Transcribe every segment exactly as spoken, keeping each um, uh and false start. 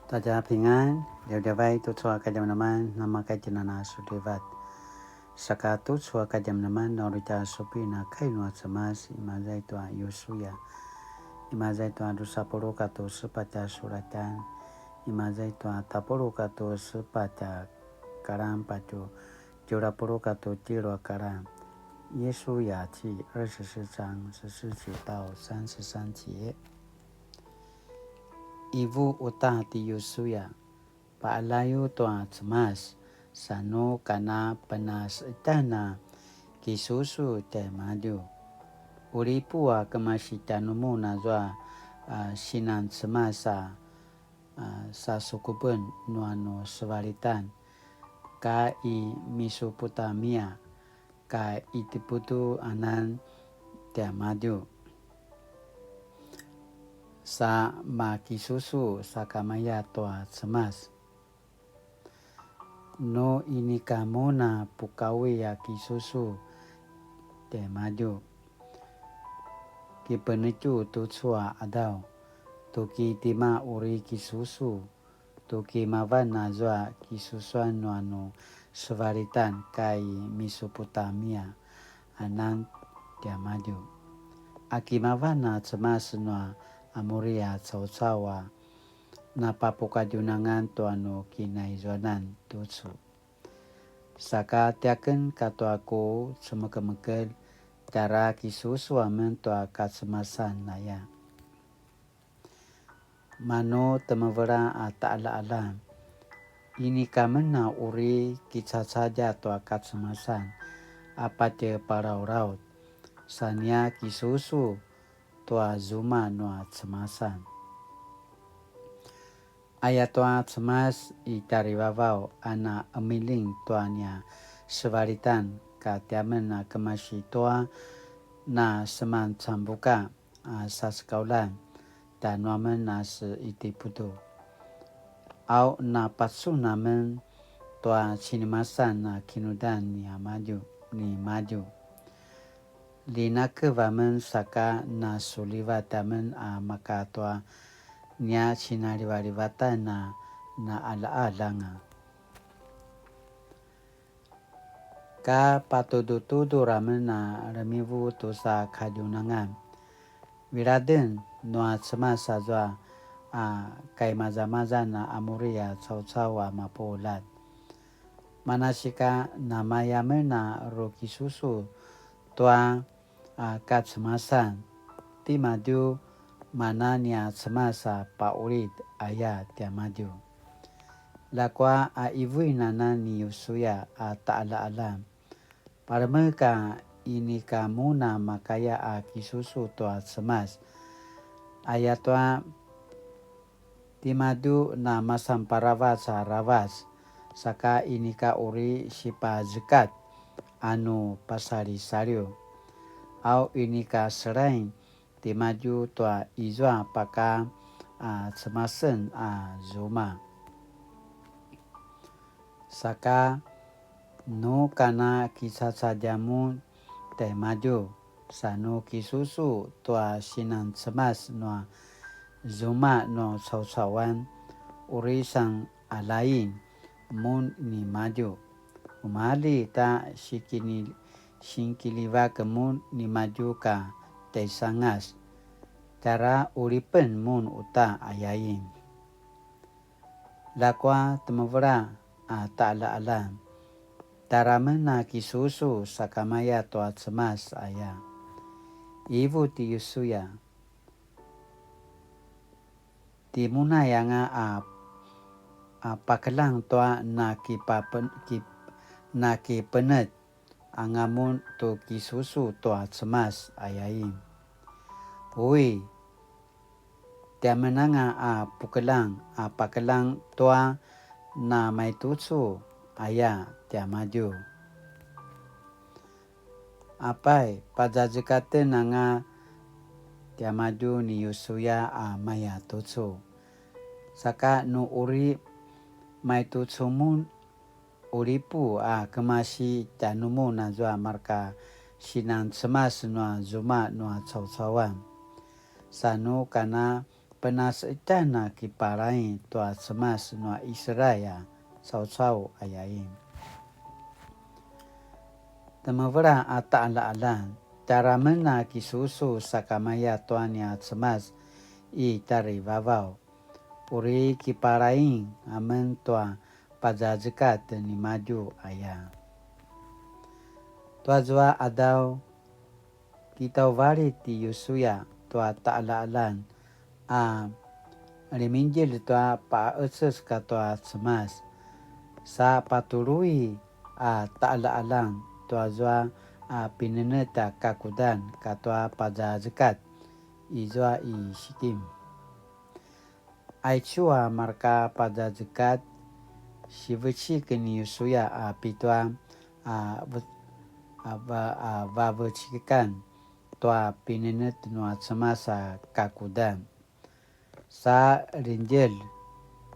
大家平安, djavadjavay tucu a kadjamadjaman, namakatjinana sulivat. Saka tucu a kadjamadjaman, na uri tja supin a kai nua Cemas, imaza i tua Yusuya, imaza i tua drusa puluq katua sepatj a sulatjan, imaza i tua tapuluq katua sepatj a karan patje tjelu a puluq katua tjelu a karan. 约书亞記二十四章十四節到三十三節。 Ivu uta ti Yusuya, paqaljayu tua Cemas, sa nu kana penasetan a kisusu tjaimadju. Uripu a kemasi tjanumun azua a sinan Cemas a, a, sasukupen nua nu sevalitan, ka i Misopotamia, ka Itiputu anan tiamadju. Sa makisusu sakamaya tua Cemas. Nu inika mun a pukawi a kisusu tiamadju, kipenetju tucu a qadaw, tuki tima uri kisusu, tuki mavan azua kisusuan nua nu sevalitan ka i Misopotamia anan tiamadju. Aki mavan a Cemas nua Amuri a caucau a napapukadjunangan tua nu kinaizuanan tucu. Saka tiaken katua ku cemekemekelj, tjara kisusu amen tua kacemasan aya. Manu temevela a taqaljaqaljan. Inika men a uri kicacalja tua kacemasan a patje palalaut, sa nia kisusu tua zuma nua cemasan. Ayatua Cemas i tjarivavaw a na qemiling tua nia sevalitan, ka tiamen a kemasi tua na semancambuka a sasekauljan tjanuamen a se Itiputu. Au na pacun amen tua cinimasan a kinudan niamadju, nimadju. Linakev amen saka na sulivat amen a maka tua nia cinalivalivatan a na qaljaqaljanga. Ka patudutudur amen a remivu tusa kadjunangan. Viladen nua Cemas azua a kaimazamazan a Amuri a caucau a mapuljat. Manasika namaya amen a rukisusu tua a kacemasan, timadju mana nia Cemas a paulit aya tiamadju. Ljakua a ivuin anan ni Yusuya a taqaljaqaljan. Palemek a inika mun a makaya a kisusu tua Cemas. Ayatua timadju na masan paravac aravac, saka inika uri sipazekat a nu pasalisaliw. Au inika selain timadju tua izua paka a cemasen a zuma. Saka nu kana kicacalja mun tjaimadju, sa nu kisusu tua sinan Cemas nua zuma nua caucauan, uri san alain mun nimadju. Umali ta sikini-, sinkilivak mun nimadju ka tjaisangas, tjara ulipen mun uta ayain. Ljakua temevela a taqaljaqaljan, tjara men a kisusu sakamaya tua Cemas aya. Ivu ti Yusuya, timun aya anga a, a pakeljang tua nakipapen-, ki-, nakipenetj anga mun tu kisusu tua Cemas ayain. Ui, tiamenanga a pukeljang a pakeljang tua namaitucu aya tiamadju. Apai, pazazekaten anga tiamadju ni Yusuya a maya tucu. Saka nu uri maitucu mun ulipu a kemasi tjanumun azua marka sinan Cemas nua zuma nua caucauan. Sa nu kana penasetan a kipalaing tua Cemas nua Israel a caucau ayain. Temevela a ta'ala'alan, tjaramen a kisusu sakamaya tua nia Cemas i tjarivavaw. Uri kipalaing amen tua pazazekat nimadju aya. Tuazua adaw, kitauvalit ti Yusuya tua ta'ala'alan a limingdjelj tua pa'eces katua Cemas. Sa patului a ta'ala'alan tuazua a pinenetj a kakudan katua pazazekat izua i Sikim. Aicu a marka pazazekat, sivecik ni Yusuya a pitua a ve-, a va-, a vavecikan tua pinenetj nua Cemas a kakudan. Sa lingdjelj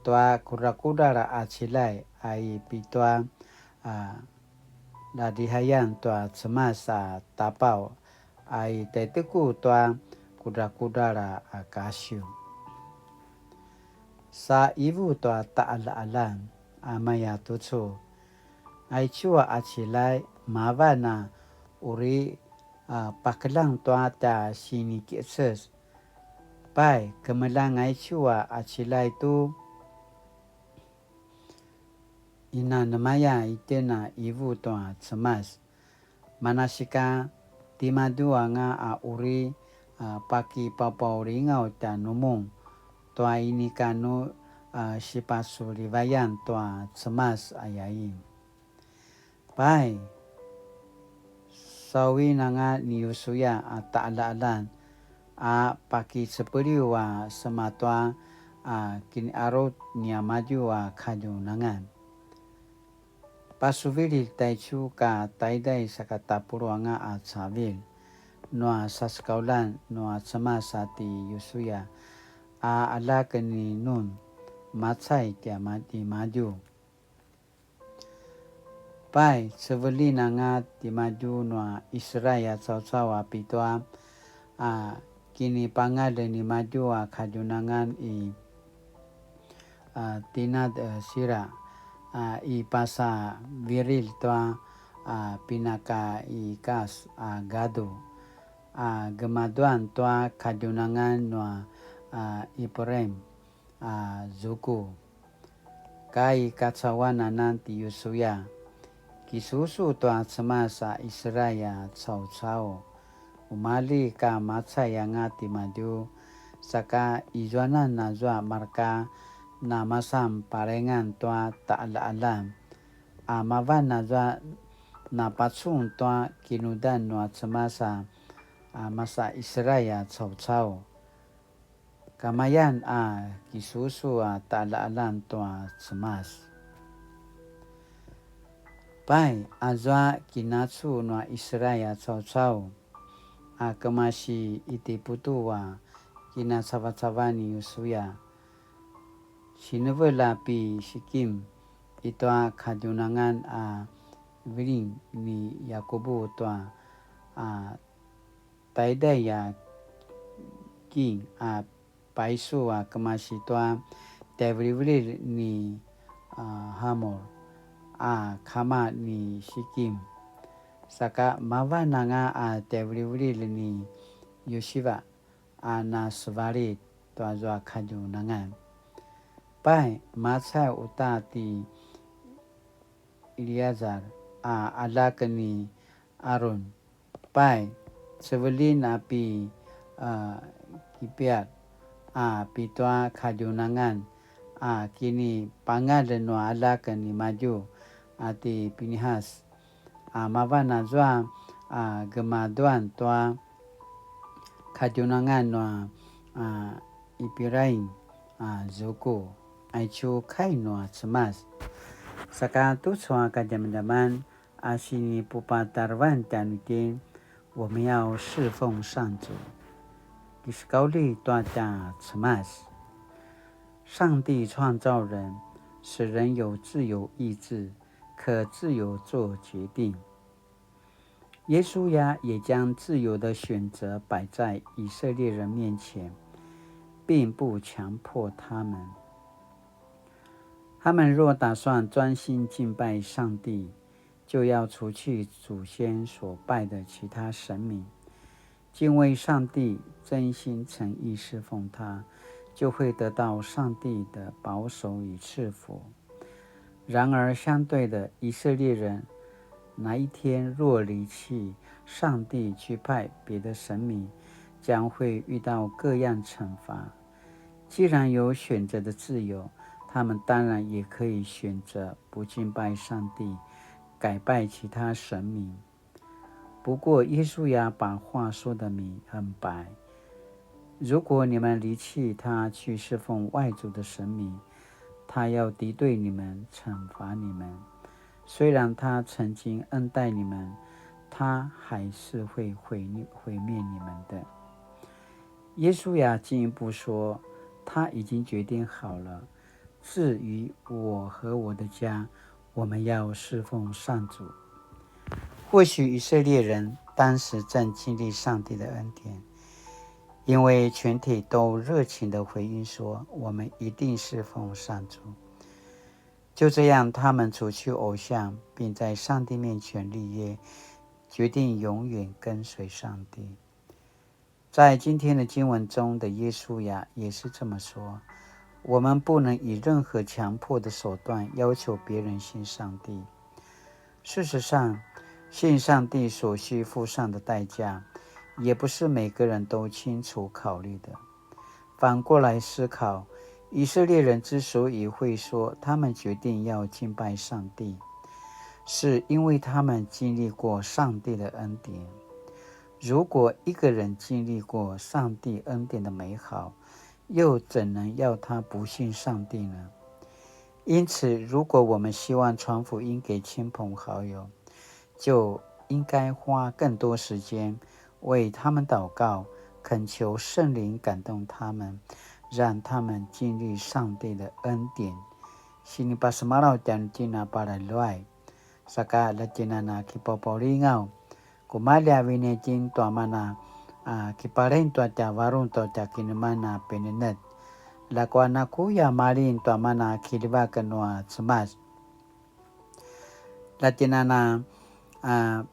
tua kudrakudral a cilay a i pitua a ladihayan tua Cemas a tapaw a i taiteku tua kudrakudral a kasiw. Sa ivu tua ta'ala'alan a maya tucu. Aicu a cilay mavan a uri a pakeljang tua tja siniki'eces. Pai, kemeljang aicu a cilay tu inanemaya itjen a ivu tua Cemas. Manasika timadju anga a uri a pakipapaulingaw tjanumun tua inika nu a sipasulivayan tua Cemas ayain. Pai, sawin anga ni Yusuya a ta'ala'alan a pakicepeliw a sema tua a kini'arut niamadju a kadjunangan. Pasuvililj taicu ka taiday saka tapuluq anga a cavilj nua sasekaulan nua Cemas a ti Yusuya a aljak ni Nun, macay tiamadju. Pai, cevelin anga timadju nua Israel a caucau a pitua a kinipangalj nimadju a kadjunangan i a Tinat, e, Sira a i pasavililj tua a pinaka i Kas a gadu a gemaduan tua kadjunangan nua a Ipraim a zuku. Ka i kacauan anan ti Yusuya, kisusu tua Cemas a Israel a caucau. Umali ka macay anga timadju, saka izuanan azua marka namasan parengan tua ta'ala'alan, a mavan azua napacun tua kinudan nua Cemas a, a masa Israel a caucau. Kamayan a kisusu a ta'ala'alan tua Cemas. Pai, azua kinacu nua Israel a caucau a kemasi Itiputu a kinacavacavan ni Yusuya, sinevel a pi Sikim i tua kadjunangan a viling ni Yakubu tua a taiday a king a paisu a kemasi tua tjaivilivililj ni a Hamor a kama ni Sikim. Saka mavan anga a tjaivilivililj ni Yusiva a nasevalit tuazua kadjunangan. Pai, macay uta ti Iliazar a aljak ni Arun. Pai, cevelin a pi a Kipiat a pitua kadjunangan a kinipangalj nua aljak nimadju a ti Pinihas. A mavan azua a gemaduan tua kadjunangan nua a Ipiraim a zuku. Aicu kai nua Cemas. Saka tucu a kadjamadjaman a sinipupatarevan tjanuitjen, 我们要侍奉上主。Kisikauli tua tja Cemas. 上帝创造人，使人有自由意志，可自由做决定。约书亚也将自由的选择摆在以色列人面前，并不强迫他们。他们若打算专心敬拜上帝，就要除去祖先所拜的其他神明，敬畏上帝，真心诚意侍奉他，就会得到上帝的保守与赐福。然而，相对的，以色列人哪一天若离弃上帝，去拜别的神明，将会遇到各样惩罚。既然有选择的自由，他们当然也可以选择不敬拜上帝，改拜其他神明。不过，约书亚把话说得明很白：如果你们离弃他，去侍奉外族的神明，他要敌对你们，惩罚你们。虽然他曾经恩待你们，他还是会毁灭毁灭你们的。约书亚进一步说，他已经决定好了，至于我和我的家，我们要侍奉上主。或许以色列人当时正经历上帝的恩典，因为全体都热情地回应说：“我们一定侍奉上主。”就这样，他们除去偶像，并在上帝面前立约，决定永远跟随上帝。在今天的经文中的约书亚也是这么说：我们不能以任何强迫的手段要求别人信上帝。事实上，信上帝所需付上的代价，也不是每个人都清楚考虑的。反过来思考，以色列人之所以会说他们决定要敬拜上帝，是因为他们经历过上帝的恩典。如果一个人经历过上帝恩典的美好，又怎能要他不信上帝呢？因此，如果我们希望传福音给亲朋好友，就应该花更多时间为他们祷告，恳求圣灵感动他们，让他们经历上帝的恩典。Sinipasemalaw tjanuitjen a palaluay, saka latjinana kipapaulingaw, kumalja vinitin tua mana a kipalain tua tja varung tua tja kineman a pinenetj. Ljakua nakuya malin tua mana kiljivak nua Cemas. Latjinana a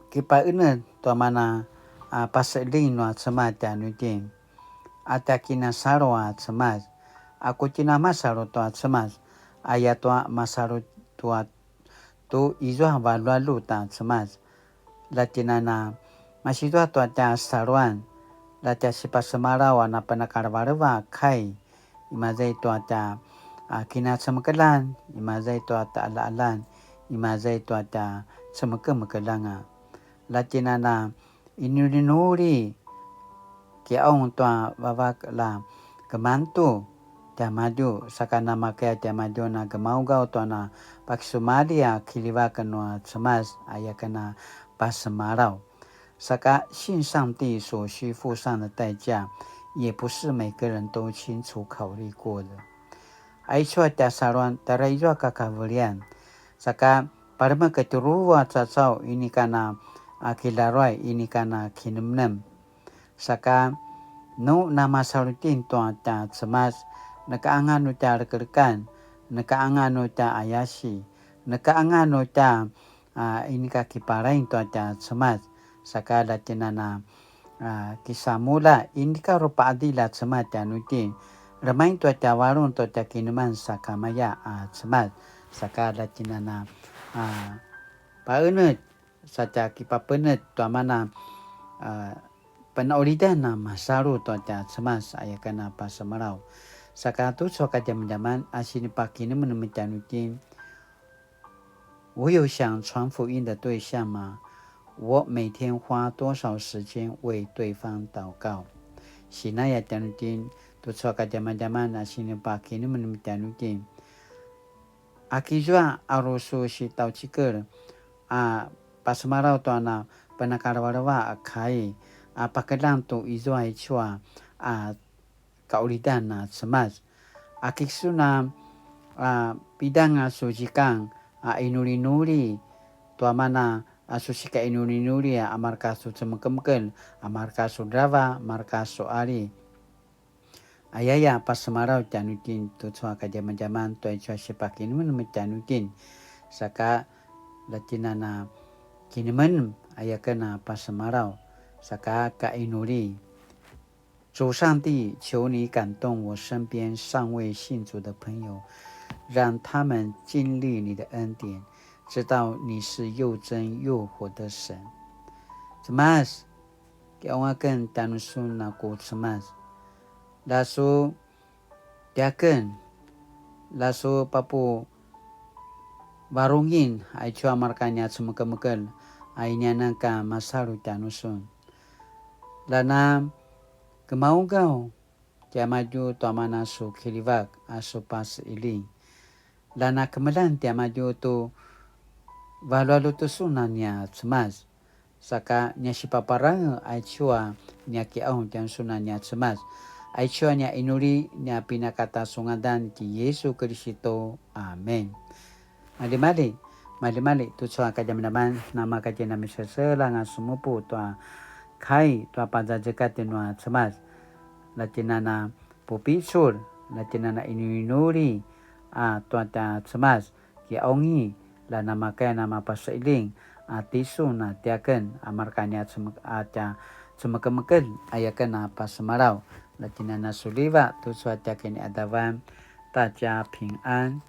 kipaenetj tua mana a paseling nua Cemas tjanuitjen. A tja kinasalu a Cemas, a ku tjinamasalu tua Cemas, ayatua masalu tua tu izua valualu ta Cemas. Latjinana masizua tua tja saluan, latja sipasemalaw a napenakalevaleva a kai, imaza i tua tja a kinacemekeljan, imaza i tua tja alaalan, imaza i tua tja cemekemekeljanga. Latjinana inulinuli kiaung tua vavak la kemantu tiamadju, saka namakaya tiamadju na gemaugaw tua na pakisumalji a kiljivak nua Cemas, aya ken a pasemalaw. Saka 信上帝所需付上的代价，也不是每个人都清楚考虑过的。Aicu a tja saluan, tjara izua kakavelian, saka palemek tjuruvu a caucau inika na a kilaruay, inika na kinemnem. Saka nu namasalu itjen tua tja Cemas, neka anga nu tja lekelekan, neka anga nu tja ayasi, neka anga nu tja a inika kipalain tua tja Cemas, saka latjinana a kisamulja inika ru paqadilj a Cemas tjanuitjen, remaing tua tja varung tua tja kineman sakamaya a Cemas, saka latjinana a paenetj, sa tja kipapenetj tua mana a penaulidan a masalu tua tja Cemas, aya ken a pasemalaw. Saka tucu a kadjamadjaman a sinipakinemenem tjanuitjen, 我有想传福音的对象吗？我每天花多少时间为对方祷告？Sinaya tjanuitjen, tucu a kadjamadjaman a sinipakinemenem tjanuitjen, a kizua a ru su sitjaucikel a pasemalaw tua na penakalevaleva a kai, a pakeljang tu izua aicu a, a kaulidan a Cemas. A kisun a, a pidang a su zikang a inulinuli tua mana a su sika inulinuli a marka su cemekemekel, a marka su drava, marka su ali. Ayaya pasemalaw tjanuitjen tucu a kadjamadjaman tua icu a sipakinemenem tjanuitjen. Saka la tjinana kinemenem ayaken a pasemalaw. Saka ka inuli. 主上帝，求你感动我身边尚未信主的朋友，让他们经历你的恩典，知道你是又真又活的神。Cemas, kiqaung aken tjanusun a ku Cemas. La su tiaken, la su papuvarungin aicu a marka nia cemekemekel a inianan ka masalu tjanusun. La na kemaugaw tiamadju tua mana su kiljivak a su pasiling. La na kemeljang tiamadju tu valualu tu sun a nia Cemas. Saka nia sipaparangez aicu a nia kiqaung tjanusun a nia Cemas. Aicu a nia inuli nia pinakata su ngadan ti Yesu Kiristu. Amen. Maljimalji, maljimalji, tucu a kadjamadjaman, namakatjen a miseselang a semupu tua kai tua pazazekatjen nua Cemas. La tjinana pupicul, la tjinana inuinuli a tua tja Cemas, kiqaungi, la namakaya na mapasailing a tisun a tiaken a marka nia cemek-, a tja cemekemekel ayaken a pasemalaw. La tjinana suliva, tucu a tiaken i adavan, ta tja pingan.